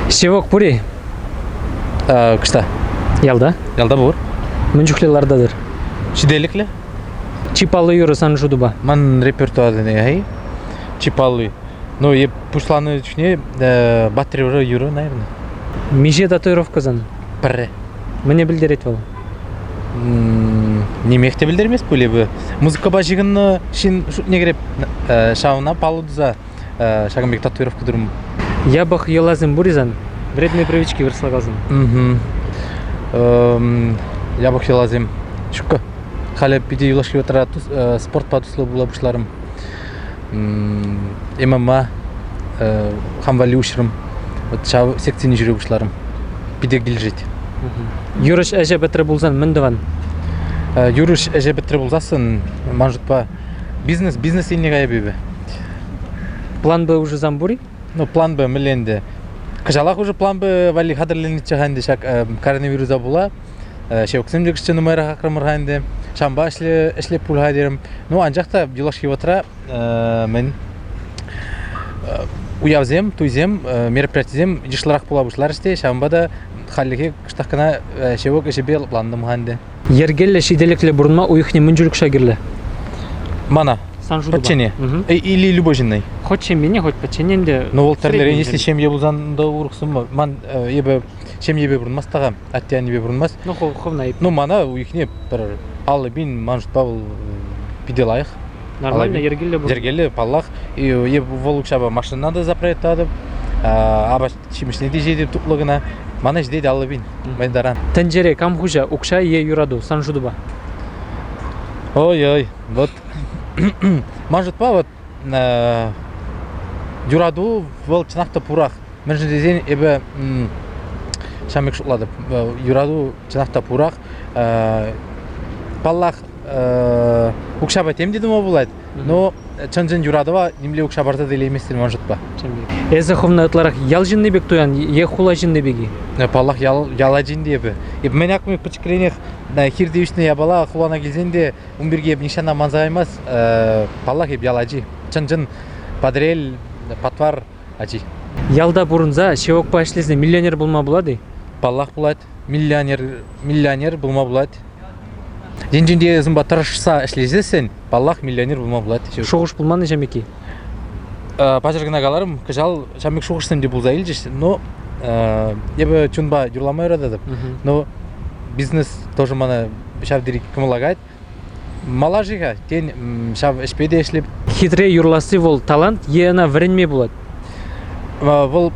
Ҫывӑх пур-и? Кӑшта. Ялта? Ялта пур. Мӗн чухлӗ лартатӑр? Ҫителӗклӗ. Чи паллӑ юрӑ сан шутупа? Ман репертуарне чи палли. Ну, эп пуҫланӑ чухне батарея юрӑ, наверное. Миҫе татуировка сан? Пӗрре. Мӗне пӗлтерет вӑл? Нимех те пӗлтермест пуль эпӗ. Музыкӑпа ҫыхӑннӑ ҫын шутне кӗреп ҫавна паллӑ туса ҫакӑн пек татуировка турӑм. Япӑх йӑласем пур-и сан? Вредные привычки вырӑсла каласан. Япӑх йӑласем. Ҫуккӑ. Халӗ питӗ юлашки вӑхӑтра спортпа туслӑ пула пуҫларӑм. ММА хам валли уҫрӑм. Вот ҫав секцине ҫӳре пуҫларӑм. Питӗ килӗшет. Юрӑҫ ӗҫӗ пӗтрӗ пулсан мӗн тӑван? Юрӑҫ ӗҫӗ пӗтрӗ пулсассӑн, ман шутпа, бизнес бизнес енне кайӑп эпӗ. План Б уже сан пур-и? Ну, план Б мӗнле ӗнтӗ? Кӑҫалах уже план Б валли хатӗрленнӗччӗ-ха ӗнтӗ ҫак коронавируса пула. Ҫевксем те кӗҫҫе нумайрах акрӑмӑр-ха ӗнтӗ. Ҫавӑнпа ӗҫлеп пуль-ха терӗм. Ну, анчах та юлашки вӑхӑтра мӗн уявсем, туйсем, мероприятисем йышлӑрах пула пуҫларӗҫ те, ҫавӑнпа та хальлӗхе кӑштах кӑна ҫевок ӗҫӗпе лӑплантӑм-ха ӗнтӗ. Йӗркеллӗ, ҫителӗклӗ пурӑнма уйӑхне мӗн чуль укҫа кирлӗ? Мана. Сан шутупа. Пӗччене. Или любой ҫыннӑй. Хоть ҫемьене, хоть пӗччене ӗнтӗ. Ну, вӑл тӗрлӗрен, если ҫемье пулсан та урӑх сумма. Ман эпӗ ҫемьепе пурӑнмасть та-ха, атте-аннепе пурӑнмасть. Ну, хӑвна Ну, мана уйӑхне пӗр 50 000, ман шутпа, вӑл питӗ лайӑх. Нормально, йӗркеллӗ пур. Йӗркеллӗ, паллах. Е вӑл укҫапа машина та запроектатӑп, апат ҫимӗҫне те ҫитӗп тутлӑ кӑна. Мана ҫитет 50 000. Мӗн таран. Тӗнчере кам хуҫа, укҫа е юрату, сан шутупа? Ой-ой, вот ман шутпа, вот юрату вӑл чӑнах та пурах. Мӗншӗн тесен эпӗ ҫавӑн пек шутлатӑп. Юрату чӑнах та пурах. Паллах, укҫапа тем те тума пулать, но чӑн-чӑн юратӑва нимле укҫа парса та илейместӗн ман шутпа. Эсӗ хӑвна ытларах ял ҫынни пек туян е хула ҫынни пек-и? Паллах, ял, ял ачин те эпӗ. Эп мӗн акми пӗчӗкренех хирте ӳснӗ япала хулана килсен те ун пирки эп нихҫан та манса каймас. Паллах, эп ял ачи. Чӑн-чӑн Патӑрьел, патвар ачи. Ялта пурӑнса ҫевокпа ӗҫлесе миллионер пулма пулать-и? Паллах пулать. Миллионер, миллионер пулма пулать. Енчен те унпа тӑрӑшса ӗҫлесессӗн, паллах, миллионер пулма пулать. Шухӑш пулман-и ҫамики? Паҫӑр кӑна каларӑм, кӑҫал ҫав пек шухӑшсем те пулса илчӗҫ, но эпӗ чунпа юрлама юрататӑп, но бизнес тоже мана ҫав тери кӑмӑллакать. Мала-ши-ха, тен, ҫав ӗҫпе те ӗҫлеп. Хитре юрласси вӑл талант е ӑна вӗренме пулать? Вӑл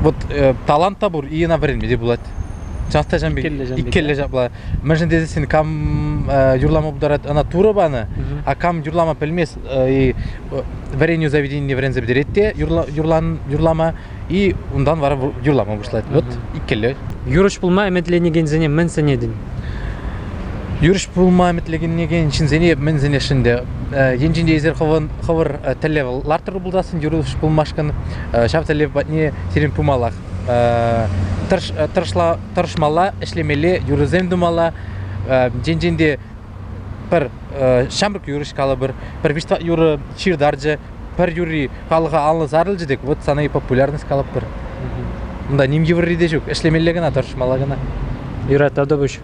вот талант та пур, и ӑна вӗренме те пулать. Часто ҫам пек иккӗллӗ ҫапла. Мӗншӗн тесен кам юрлама пултарать, ӑна Турӑ панӑ, а кам юрлама пӗлмест и вӗренӳ заведенине вӗренсе пӗтерет те юрлама, и унтан вара юрлама пуҫлать. Вот иккӗллӗ. Юрӑҫ пулма ӗмӗтленекенсене мӗн сӗнетӗн? Юрӑҫ пулма ӗмӗтленекен ҫынсене мӗн сӗнесшӗн те. Енчен те эсир хӑвӑр тӗллев лартӑр пулсассӑн юрӑҫ пулмашкӑн ҫав тӗллев патне сирӗн пымаллах. Тӑрӑшмалла, ӗҫлемелле, юрӑсем тумалла. Енчен те пӗр ҫамрӑк юрӑҫ калӑпӑр, пӗр виҫ юрӑ ҫыртарчӗ, пӗр юрри халӑха анлӑ сарӑлчӗ тӗк, вот сана и популярность калӑпӑр. Унта ним йывӑрри те ҫук, ӗҫлемелле кӑна, тӑрӑшмалла кӑна. Юрать, тавтапуҫ.